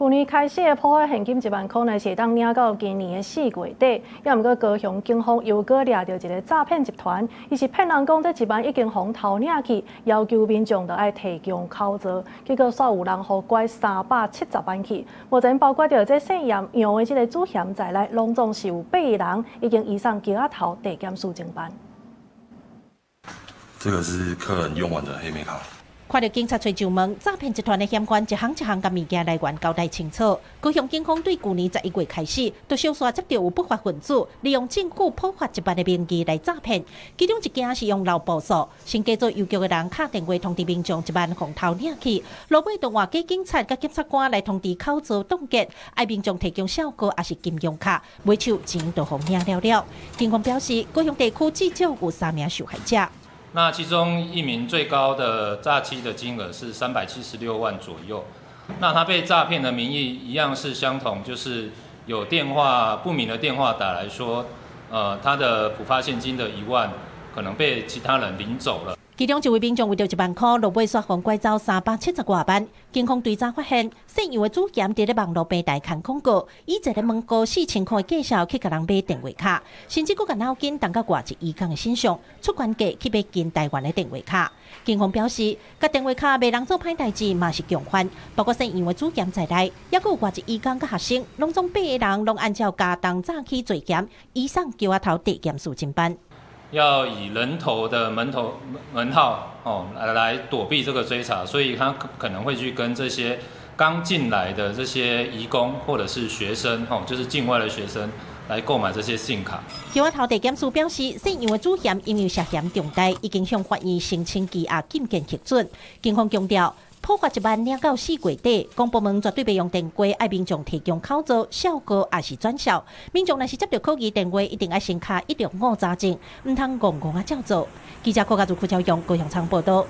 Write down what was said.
舊年開始的普發現金1萬箍呢，是會當領到今年的4月底。猶毋過高雄警方又閣掠著一个詐騙集團，伊是騙人講這一萬已經予偷領去，要求民眾著愛提供口座，結果煞有人予拐370萬去。目前包括著這姓楊的這个主嫌在內，攏總是有八个人已經移送橋仔頭地檢署偵辦。這個是客人用完的黑莓卡。看著警察揣上門，詐騙集團的嫌犯一項一項共物件來源交代清楚。高雄警方對舊年11月開始，就相續接著有不法分子利用政府普發一萬的名義來詐騙。其中一件是用漏報數，先假做郵局的人敲電話通知民眾一萬予偷領去，落尾就換假警察佮檢察官來通知口座凍結，愛民眾提供數據抑是金融卡，尾手錢就予領了了。警方表示，高雄地區至少有三名受害者。那其中一名最高的詐欺的金額是376萬左右。那他被詐騙的名義一樣是相同，就是有電話不明的電話打來說，他的普發現金的1萬可能被其他人領走了。其中一位民眾為著1萬箍，落尾煞予拐走370外萬。警方追查發現，姓楊的主嫌佇咧網路平台刊廣告，以一个問號4000箍的價數去共人買電話卡，甚至閣共腦筋動到外籍移工的身上，出懸價去買近台灣的電話卡。警方表示，共電話卡賣人做歹代誌嘛是共犯，包括姓楊的主嫌在內，猶閣有外籍移工佮學生，攏總八个人攏按照加重詐欺罪嫌，移送橋仔頭地檢署偵辦。要以人頭的門頭門號哦來躲避這個追查，所以他可能會去跟這些剛進來的這些移工或者是學生哦，就是境外的學生來購買這些 SIM 卡。橋仔頭地檢署表示，姓楊的主嫌因為涉嫌重大，已經向法院申請羈押禁見核准。警方強調，普發一萬領到4月底，公部門絕對袂用電話愛民眾提供口座、數據抑是轉數。民眾若是接著可疑電話，一定愛先敲165查證，毋通戇戇仔照做。記者郭家祖、柯昭勇高雄場報道。